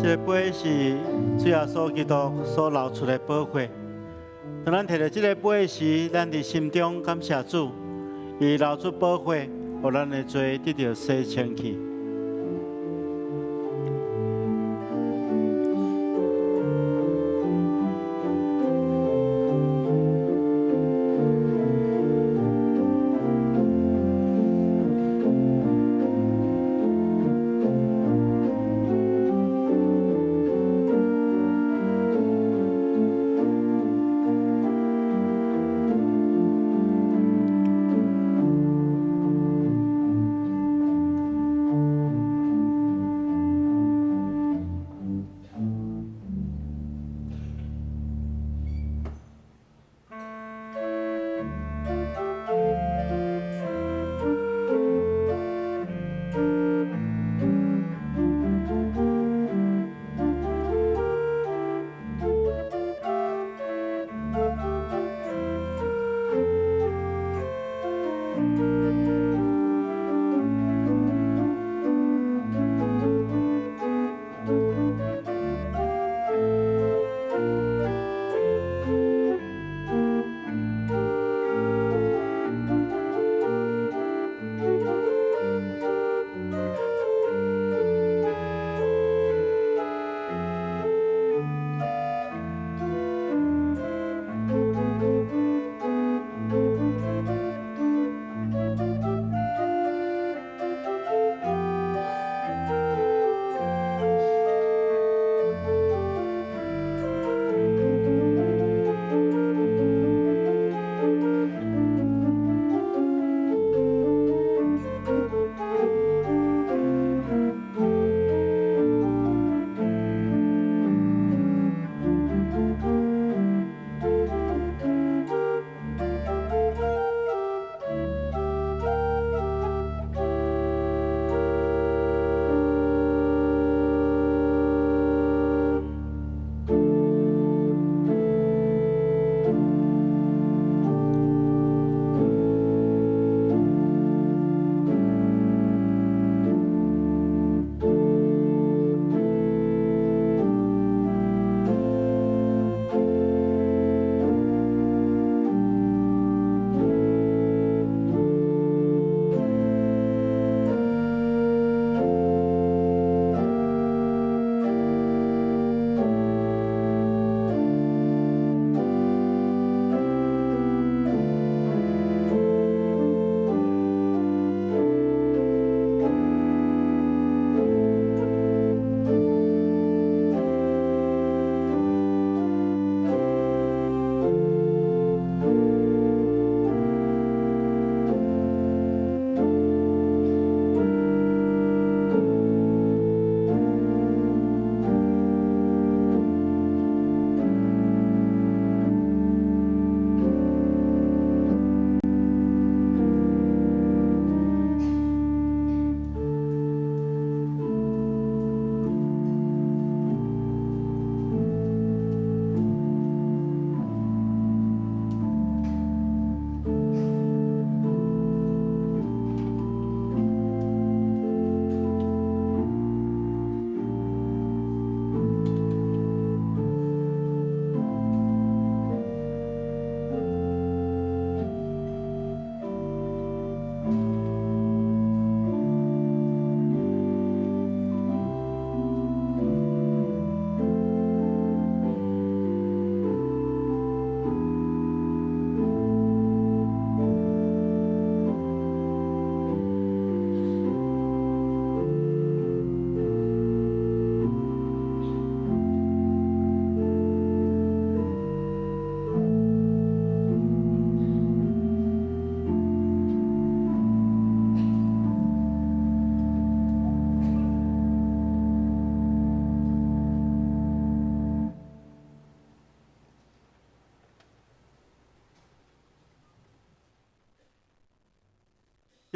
[SPEAKER 1] 這个杯是主耶穌基督所流出的寶血。當咱提著這個杯時，咱佇心中感謝主，伊流出寶血，予咱的罪得著洗清去。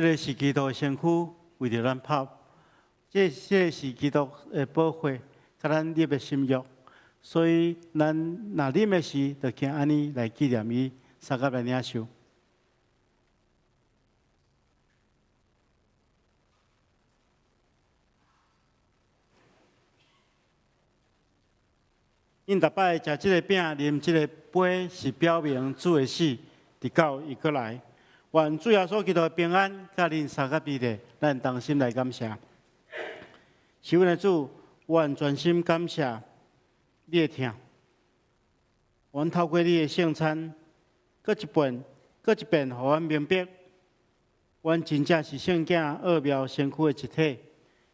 [SPEAKER 1] 這个是基督的身軀，為著咱拋；這个是基督的寶血，佮咱立的新約。所以咱若啉的時，就行按呢來紀念伊，相佮來領受。𪜶逐擺食這个餅、啉這个杯，是表明主的死，直到伊閣來。願主耶穌基督的平安，佮恁相佮佇咧，咱同心來感謝。是阮的主，阮全心感謝你的疼。阮透過你的聖餐，閣一遍，予阮明白，阮真正是聖囝奧妙身軀的一體，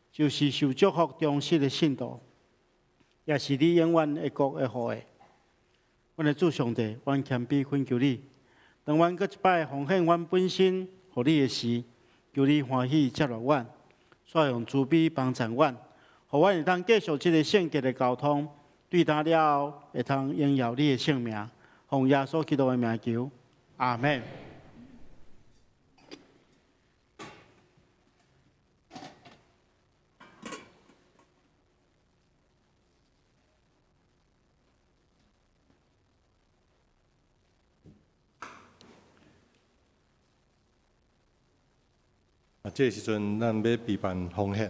[SPEAKER 1] 就是受祝福忠實的信徒，也是你永遠的國的後裔。阮的主上帝，阮謙卑懇求你，當阮閣一擺奉獻阮本身予你的時，求你歡喜接納阮，煞用慈悲幫贊阮，予阮會當繼續這个聖潔的交通，對今了後會通榮耀你的聖名，奉耶穌基督的名求，阿們。
[SPEAKER 2] 啊，這个時陣咱欲備辦奉獻。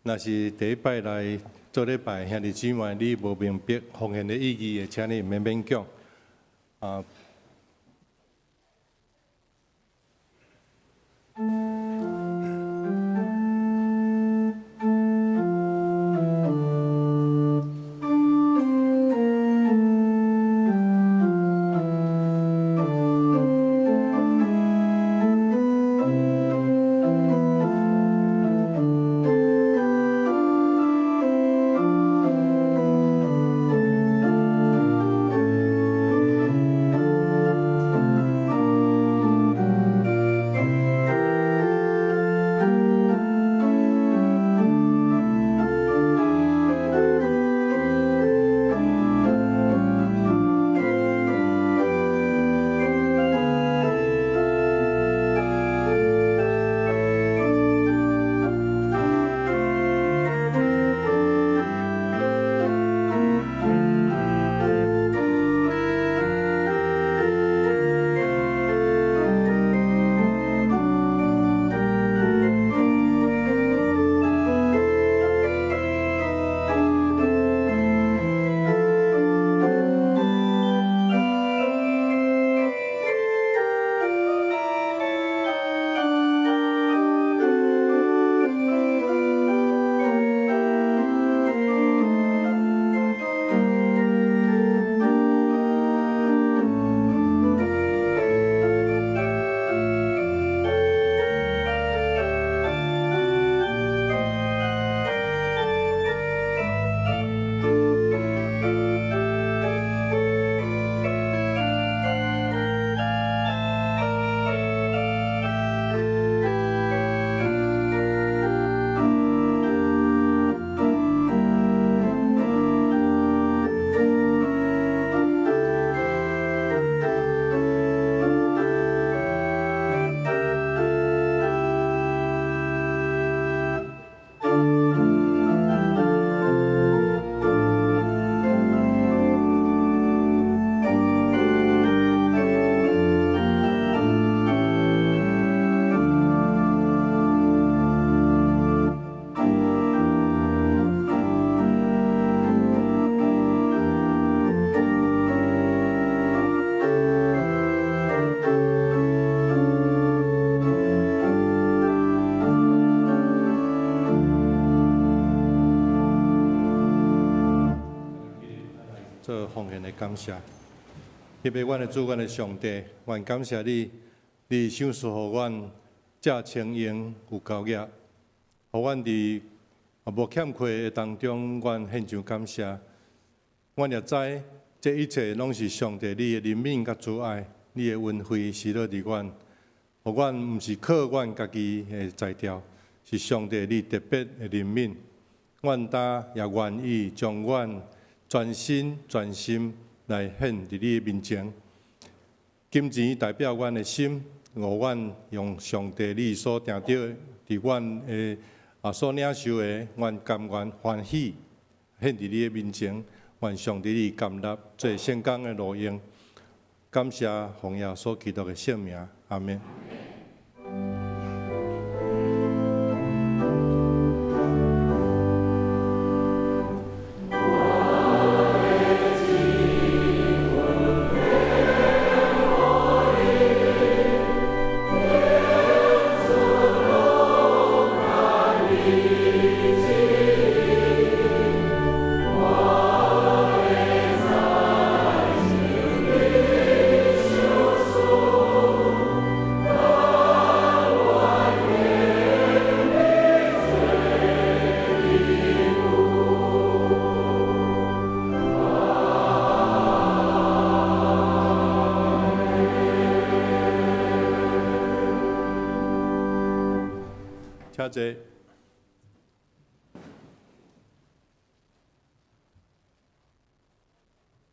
[SPEAKER 2] 若是第一擺來做禮拜，兄弟姊妹，你無明白奉獻的意義的，請你免勉強。啊。做奉獻的感謝，特別阮的主，阮的上帝，阮感謝你，你賞賜予阮這充盈有夠額，予阮佇無欠缺的當中，阮獻上感謝。阮也知這一切攏是上帝你的憐憫佮慈愛，你的恩惠施落佇阮，予阮毋是靠阮家己的才調，是上帝你特別的憐憫。阮今也願意將阮全身全心來獻佇你的面前。金錢代表阮的心，予阮用上帝你所定著佇阮的所領受的，阮甘願歡喜獻佇你的面前，願上帝你甘納這聖工的路用。感謝奉耶穌基督的聖名，阿們。請坐。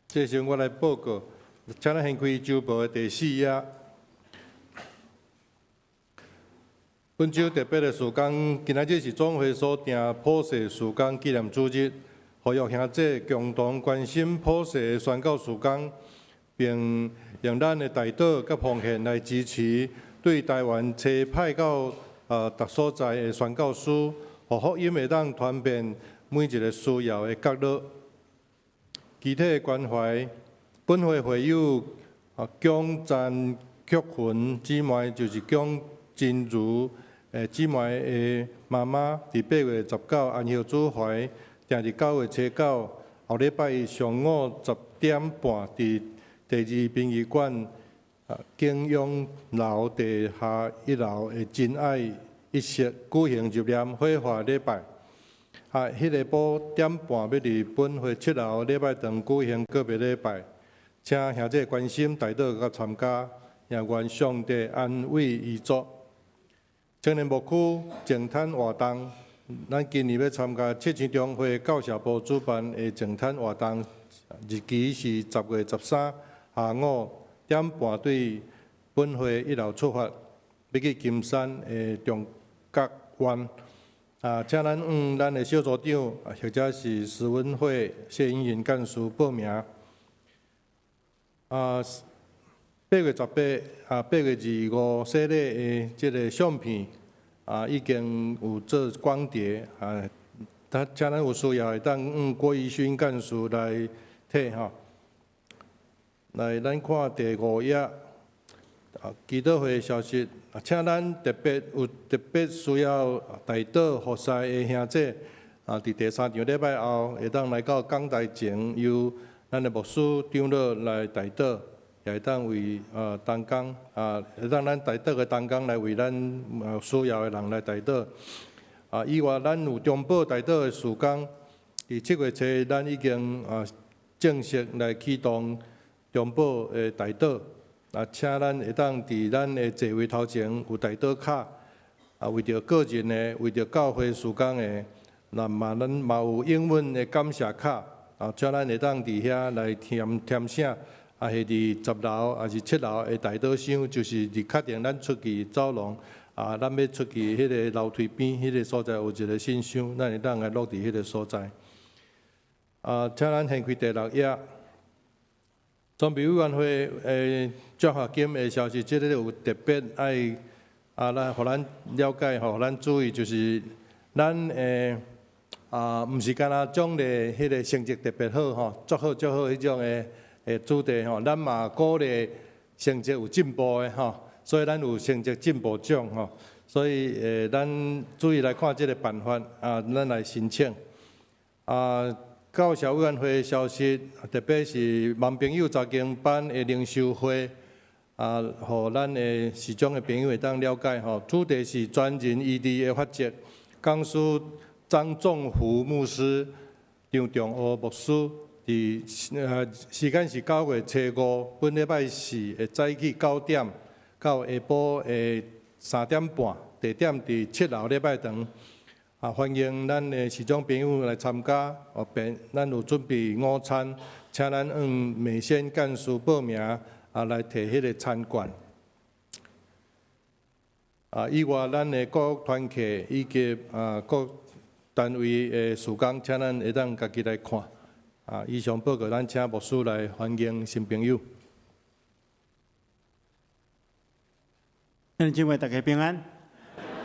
[SPEAKER 2] 這時我來報告，請咱掀開週報的第四頁。本週特別的事工，今仔日是總會所訂普世事工紀念主日，呼籲兄弟共同關心普世的宣教事工，並用咱的代禱佮奉獻來支持對台灣差派到逐所在的宣教師，予福音會當傳遍每一個需要的角落。具體的關懷，本會會友蔣詹菊雲姊妹，就是蔣真如姊妹的媽媽，佇8月19安息主懷，定佇9月初9後禮拜一上午10點半，佇第二殯儀館景永樓地下一樓的真愛一室舉行入殮火化禮拜。彼个晡點半欲佇本會七樓禮拜堂舉行告別禮拜，請兄弟關心代禱佮參加，也願上帝安慰遺族。青年牧區淨灘活動，咱今年欲參加七星中會教社部主辦的淨灘活動，日期是10月13下午點半對本會一樓出發，欲去金山的中角灣。請咱向咱的小組長，或者是時文會謝英雲幹事報名。8月18、8月25洗禮的這个相片已經有做光碟請咱有需要會當向郭怡勳幹事來提吼。來，咱看第五頁。祈禱會消息，請咱特別有特別需要代禱服侍的兄弟，佇第三場禮拜後，會當來到講台前，由咱的牧師長老來代禱，也會當為同工會當咱代禱的同工來為咱需要的人來代禱。以外，咱有中保代禱的事工，佇7月初，咱已經正式來啟動中保的代禱。請咱會當佇咱的座位頭前有代禱卡，為著個人的，為著教會事工的，那嘛咱嘛有英文的感謝卡，請咱會當佇遐來填填寫，或佇10樓，抑是7樓的代禱箱，就是佇確定咱出去走廊，咱欲出去彼个樓梯邊彼个所在有一个信箱，咱會當來落佇彼个所在。請咱掀開第六頁。裝備委員會的獎學金的消息，這个有特別愛來予咱了解，予咱注意，就是咱的毋是干焦獎勵彼个成績特別好吼，足好足好彼種的主題吼，咱嘛鼓勵成績有進步的吼，所以咱有成績進步獎吼，所以咱注意來看這个辦法咱來申請。教社委員會的消息，特別是盲朋友查經班的靈修會，予咱的視障的朋友會當了解吼。主題是全人醫治的法則，講師張仲福牧師、張仲和牧師，佇時間是9月初5，本禮拜四的早起9點到下晡的3點半，地點佇7樓禮拜堂。歡迎咱的視障朋友來參加，並咱有準備午餐，請咱向美仙幹事報名，來提彼个餐券。以外，咱的各團契以及各單位的事工，請咱會當家己來看。以上報告，咱請牧師來歡迎新朋友。
[SPEAKER 1] 弟兄姊妹，大家平安。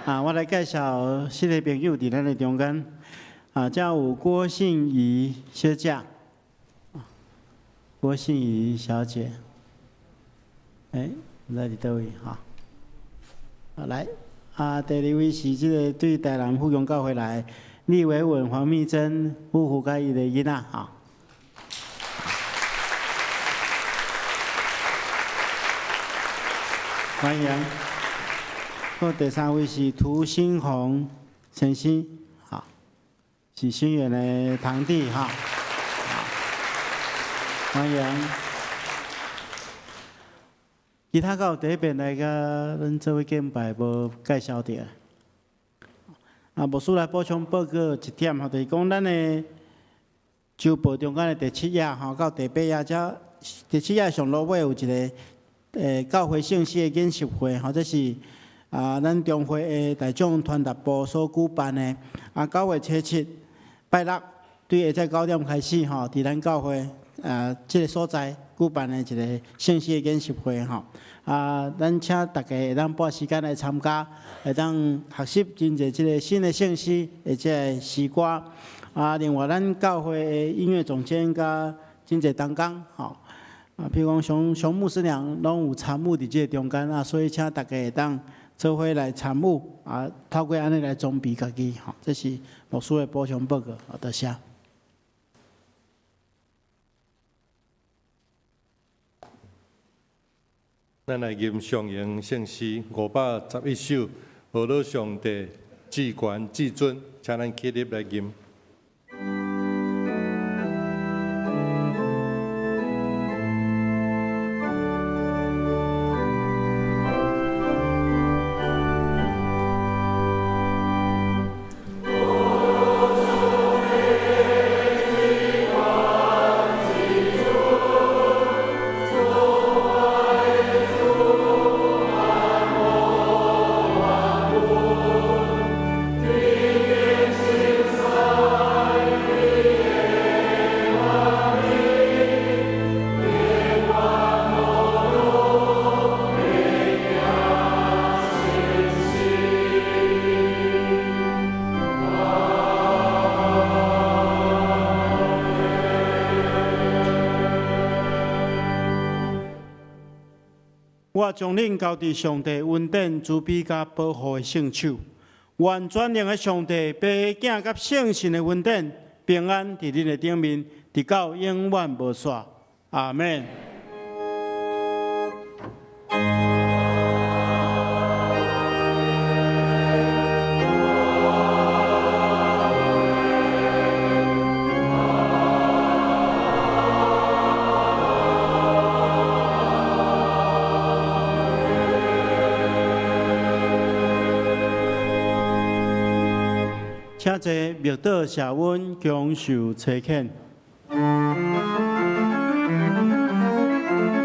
[SPEAKER 1] 我來介紹新的朋友佇咱的中間。這有郭信儀小姐，郭信儀小姐，毋知佇佗位哈？來，第二位是這个對台南富強教會來李維穩、黃蜜珍夫婦佮伊的囡仔哈。歡迎。閣第三位是涂新紅先生，哈，是新源的堂弟哈，歡迎。其他閣有第一遍來共咱做伙敬拜無介紹著。牧師來補充報告一點吼，就是講咱的週報中間的第七頁吼，到第八頁遮，第七頁上落尾有一个教會聖詩的研習會吼，這是咱中會的大眾傳達部所舉辦的。9月初7拜六，對下晝9點開始吼，佇咱教會這个所在舉辦的一个聖詩的研習會吼。咱請大家會當撥時間來參加，會當學習真濟這个新的聖詩，或者詩歌。另外咱教會的音樂總監佮真濟同工吼，比如講熊熊牧師娘攏有參與佇這个中間啊，所以請大家會當做伙來參與，透過按呢來裝備家己吼。這是牧師的補充報告，多謝。
[SPEAKER 2] 咱來吟上榮聖詩511首，何樂上帝至懸至尊，請咱起立來吟。
[SPEAKER 1] 我將恁交佇上帝恩典、慈悲佮保護的聖手。願全能的上帝、父、囝佮聖神的恩典、平安佇恁的頂面，直到永遠無煞。阿們。請坐，默禱謝恩，享受差遣。